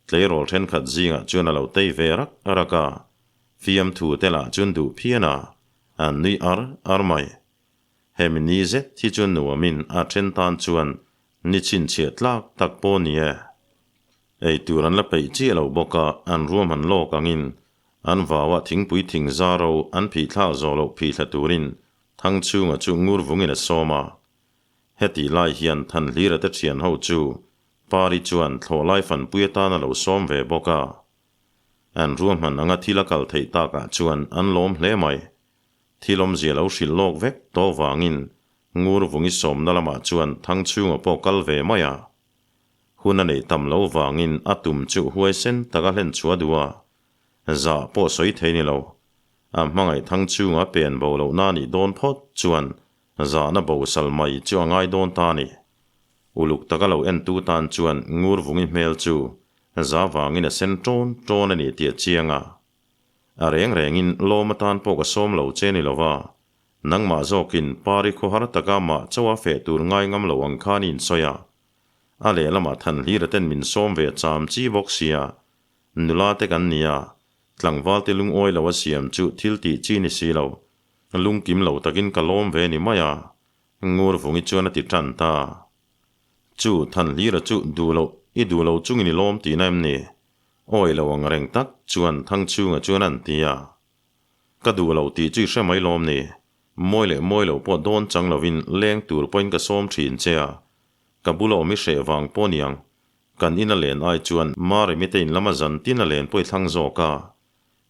tleirawl thenkhat zingah chuan a lo tei ve rak rak a, fiamthu te lah chuan duh phian a, an nui ar ar mai. Hemi ni zet hi chu nuamin a then tan chuan ni chhinchhiah tlak tak pawh ni e. Ei tur an la peih chiah lo bawk a, an ruahman lawk angin an vauah thingpui thing zaro an phih thlak zawh loh phih thla turin Thangchhunga chu ngur vungin a sawm a. Hetih lai hian Thanhlira te thian ho chu Pari chuan thlawhlai fanpui atan a lo sawm ve bawk a. An ruahman anga thil a kal theih takah chuan an lawm hle mai. Thil awmzia lo hrilh lawk vek tawh vangin ngur vungi sawmna lamah chuan Thangchhunga pawh kal ve mai a. Hun a neih tam lo vangin a tum chu huaisen taka hlen chhuah duh a, zah pawh sawi thei ni lo. A hmangaih Thangchhunga pen bo lohna a nih dawn phawt chuan zahna bosal mai chu a ngai dawn ta a ni. Uluk taka lo entu tan chuan ngur vungi hmel chu za vangin a sen ṭawn ṭawn a ni tih a chiang a. A reng rengin lawm atan pawh ka sawm lo che ni lova, nangmah zawkin Pari khawhar taka mah chauha feh tur ngai ngam lo ang khan i insawi a. A lehlamah Thanhlira ten min sawm ve cham chi bawk sia, nula te kan ni a, tlangval te lungawi lo a siam chu thil tih chi ni si lo, lungkim lo takin ka lawm ve ni mai a, Ngurvungi chuan a ti tan ta. Chu Thanhlira chu duh loh i duh lo chungin i lawm tihna em ni? Awi lo ang reng tak chuan Thangchhunga chuan an ti a. Ka duh lo tih chu i hre mai lawm ni? Mawi leh mawi lo pawh dawn chang lovin leng tur pawhin ka sawm thin che a. Ka bula awm i hreh vang pawh niang. Kan in a len ai chuan Maremi te in lama zan tin a len pawh i thlang zawk a.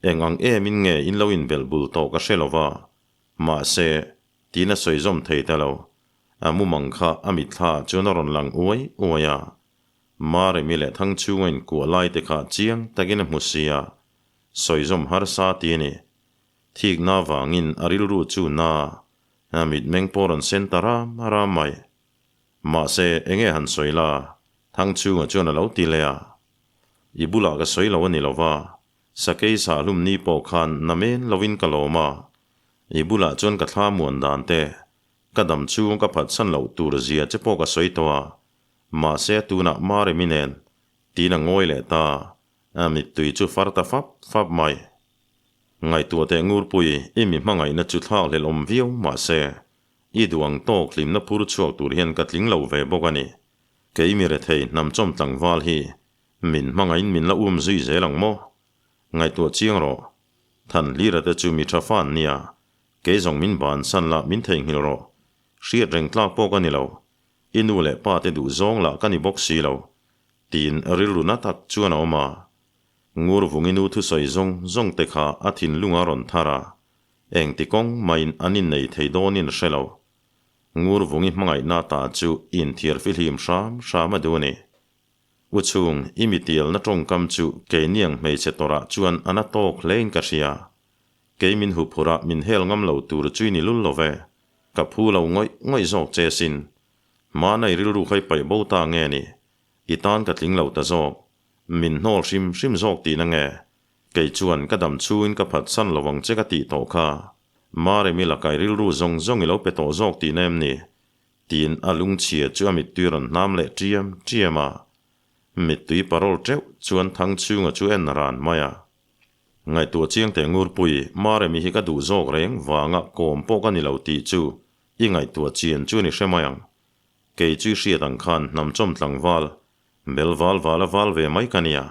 Eng ang emin nge in lo inbelh bul tawh ka hre lova. Mahse, tiin a sawi zawm thei ta lo. A mumang kha a mitthla ah chuan a rawn lang uai uai a. Maremi leh Thangchhunga inkuah lai te kha chiang takin a hmu si a, sawi zawm harsa ti a ni. Thikna vangin a rilru chu na a mitmeng pawh rawn sen ta ram ram mai. Mahse, enge han sawi la? Thangchhunga chuan a lo ti leh a. I bulah ka sawi lo a ni lo va, sakei sahlum ni pawh khan na men lovin ka lawm a, i bulah chuan ka thla muan dan te, ka dam chhung ka phatsan loh tur zia che pawh ka sawi tawh a, Mahse tunah Maremi nen tiin a ngawi leh ta, a mittui chu far ta fap fap mai. Ngaihtuah teh Ngurpui, i mi hmangaihna chu thlak hlelh awm viau mahse i duh ang tawk hlimna phur chhuak tur hian ka tling lo ve bawk a ni. Kei mi rethei hnamchawm tlangval hi min hmangaihin min la um zui zel ang maw? Ngaihtuah chiang rawh. Thanhlira te chu mi tha fan nia, kei zawng min bansan la min theihnghilh rawh. Hriat reng tlak pawh ka ni lo. I nu leh pa te duh zawng lah ka ni bawk si lo, tiin rilru na tak chuan a awm a. Ngurvungi nu thusawi zawng zawng te kha a thinlung a rawn thar a, engti kawng mahin an innei thei dawnin a hre lo. Ngurvungi hmangaihna ta chu inthiar fihlim hram hram a duh a ni. U chhung, i mitialna tawngkam chu keiniang hmeichhe tawrah chuan a na tawk hlein ka hria. Kei min huphurh a min hel ngam lo tur chu i ni lul lo ve. Ka phu lo ngawih ngawih zawk che sin. Hmana i rilru kha i paih bo ta nge ni? I tan ka tling lo ta zawk. Min hnawl hrim hrim zawk tihna nge? Kei chuan ka dam chhungin ka phatsan lo ang che ka tih tawh kha. Maremi laka i rilru zawng zawng i lo pe tawh zawk tihna em ni? Tiin a lungchhia chu a mittui rawn hnam leh ṭiam ṭiam a. Mittui parawl ṭeuh chuan Thangchhunga chu en ran mai a. Ngaihtuah chiang teh Ngurpui, Maremi hi ka duh zawk reng vanga kawm pawh ka ni lo tih chu i ngaihtuah chian chu ni hre mai ang. Kei chu i hriat ang khan hnamchawm tlangval, bel val vala val ve mai ka nia.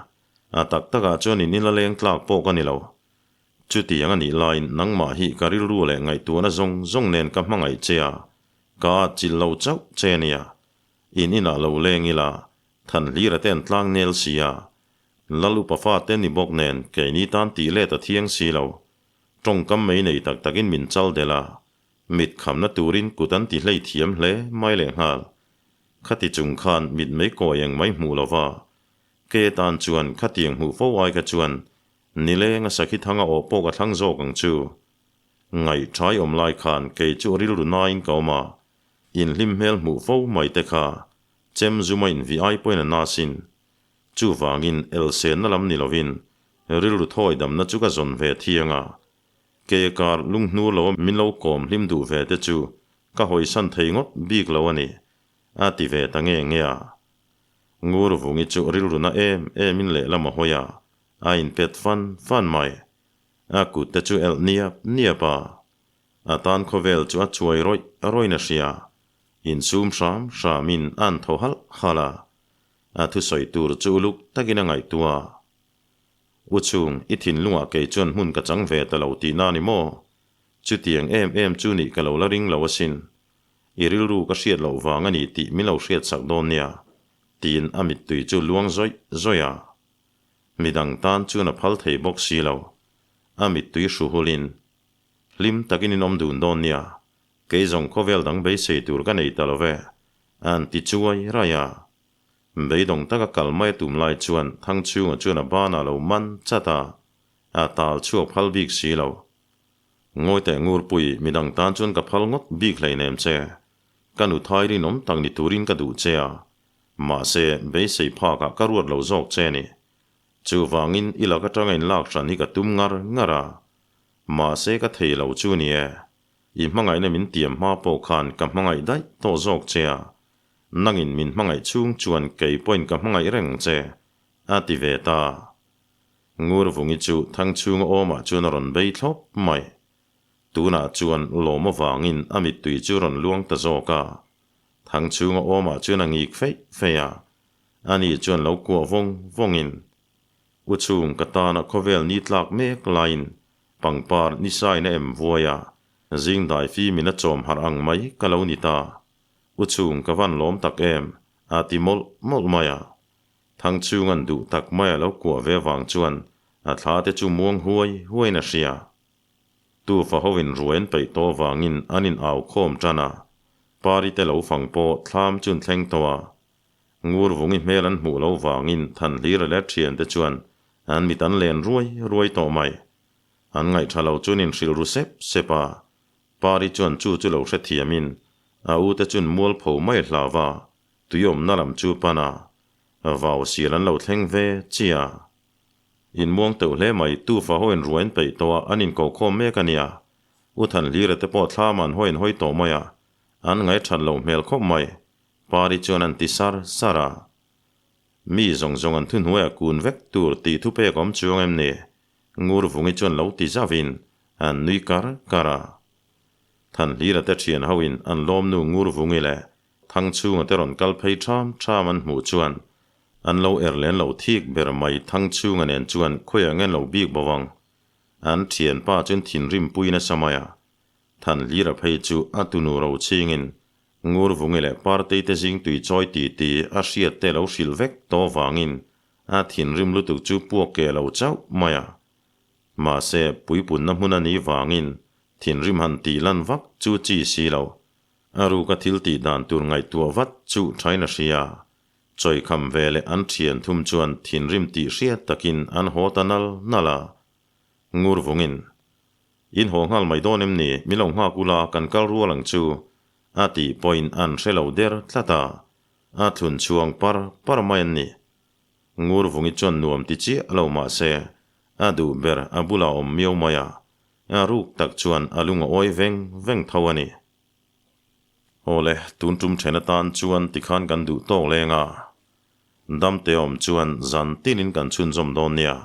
A tak takah chuan in ila leng tlak pawh ka ni lo. Chutiang a nih laiin nangmah hi ka rilru leh ngaihtuahna zawng zawng nen ka hmangaih che a, ka atchilh lo chauh che a nia. In inah lo leng ila, Thanhlira te an tlang nel si a, Lal upa fate ni bawk nen keini tan tih let a thiang si lo. Tawngkam mai nei tak takin min chal delh a, mit khamna turin kut an ti hlei thiam hle mai lehnghal. Khati chung khan mit mei kawi eng mai hmuh lova, ke tan chuan khatiang hmuh fo ai kha chuan nileng a sakhi thanga awh pawh ka thlang zawk ang chu. Ngaihthai awm lai khan kei chu rilru nain ka awm a, inhlim hmel hmuh fo mai te kha. Chem zuma invih ai pawhin a na sin. Chuvangin elsenna lam ni lovin rilru thawi damna chu ka zawn ve thiang a. Ke kar lunghnur lo min lo kawm hlim duh ve te chu ka hawisan thei ngawt bik lo a ni, a ti ve ta nge nge a. Ngur vungi chu rilru na em em in lehlam a hawi a, a inpet fan fan mai. A kut te chu elh niap niap a. A tan khawvel chu a chuai rawih rawih na hria. Insum hram hramin an tho halh halh a. A thusawi tur chu uluk takin a ngaihtuah a. U chung, i thinlungah kei chuan hmun ka chang ve ta lo tihna a ni maw? Chutiang em em chu nih ka lo la ring lo asin. I rilru ka hriat loh vang a ni tih min lo hriatsak dawn nia, tiin a mittui chu luang zawih zawih a. Midang tan chuan a phal thei bawk si lo. A mittui hru hulin, Hlim takin in awm dun dawn nia, kei zawng khawvel dang beisei tur ka nei ta lo ve, an ti chuai raih a. Beidawng taka kal mai a tum lai chuan Thangchhunga chuan a banah lo man chat a, a tal chhuak phal bik si lo. Ngawi teh Ngurpui, midang tan chuan ka phal ngawt bik hleinem che. Ka nu thai rinawm tak ni turin ka duh che a, mahse beisei phakah ka ruat lo zawk che ni. Chuvangin i lak atanga inlak hran hi ka tum ngar ngar a, mahse ka thei lo chu ni e. I hmangaihna min tiam hma pawh khan ka hmangaih daih tawh zawk che a, Nangin min hmangaih chhung chuan kei pawhin ka hmangaih reng che, a ti ve ta. Ngurvungi chu Thangchhunga awmah chuan a rawn bei thlawp mai. Tunah chuan lawm avangin a mittui chu rawn luang ta zawk a. Thangchhunga awmah chuan a ngik feih feih a, ani chuan lo kuah vawng vawngin, U chhung ka tana khawvel ni tlak mek laiin pangpar ni sain a em vuai a, zing dai fimin a chawm harh ang mai ka lo ni ta. U chung ka van lawm tak em, a ti mawlh mawlh mai a. Thangchhung an duh tak mai a lo kuah ve vang chuan a thla te chu muang huai huaiin a hria. Tufa ho in ruai an peih tawh vangin an in au khawm tan a, Pari te lo fang pawh thlam chu an thleng tawh a. Ngur vungi hmel an hmuh lo vangin Thanhlira leh thian te chuan an mit an len ruai ruai tawh mai. An ngaihṭha lo chuan in hrilh ru sep sep a, Pari chuan chu chu lo hrethiamin a u te chun mualpho mai hlau a, tuiawmna lam chu pan a, vau sial an lo thleng ve chiah. Inmuang teuh hle mai, tufa ho in ruai an peih tawh a, an inkokhawm mek a nia. U Thanhlira te pawh thlam an hawi in hawi tawh mai a, an ngaihṭhat loh hmel khawp mai, Pari chuan an ti sar sar a. Mi zawng zawng an thuhnuaiah kun vek tur tih thupek awm chuang em ni? Ngurvungi chuan lo ti zauhin an nui kar kar a. Thanhlira te thian hoin an lawmnu Ngurvungi leh Thangchhunga te rawn kal phei ṭham ṭham an hmuh chuan an lo er len lo thik ber mai Thangchhunga nen chuan khawiah nge an lo bik bo ang. An thianpa chuan thinrim pui nasa mai a. Thanhlira phei chu a tunu ro chhingin Ngurvungi leh Partei te zing tui chawi ti ti a hriat te lo hrilh vek tawh vangin A thinrim lutuk chu puak keh lo chauh mai a. Mahse, puipunna hmun a nih vangin thinrim han tih lan vak chu chi si lo. A ruka thil tih dan tur ngaihtuah vat chu thain a hria. Chawikham ve leh an thian thum chuan thinrim tih hriat takin an haw ta nal nal a. Ngur vungin, In haw nghal mai dawn em ni? Min lo nghak ula, kan kal rual ang chu, a tih pawhin an hre lo der tlat a. A thlun chhuang par par mai an ni. Ngur vungi chuan nuam ti chiah lo mah se, a duh ber a bulah awm miau mai a, a ruk tak chuan a lung a awi veng veng tho a ni. Awle, tun tum then atan chuan tikhan kan duh tawk leng a, damte awm chuan zan tinin kan chhunzawm dawn nia.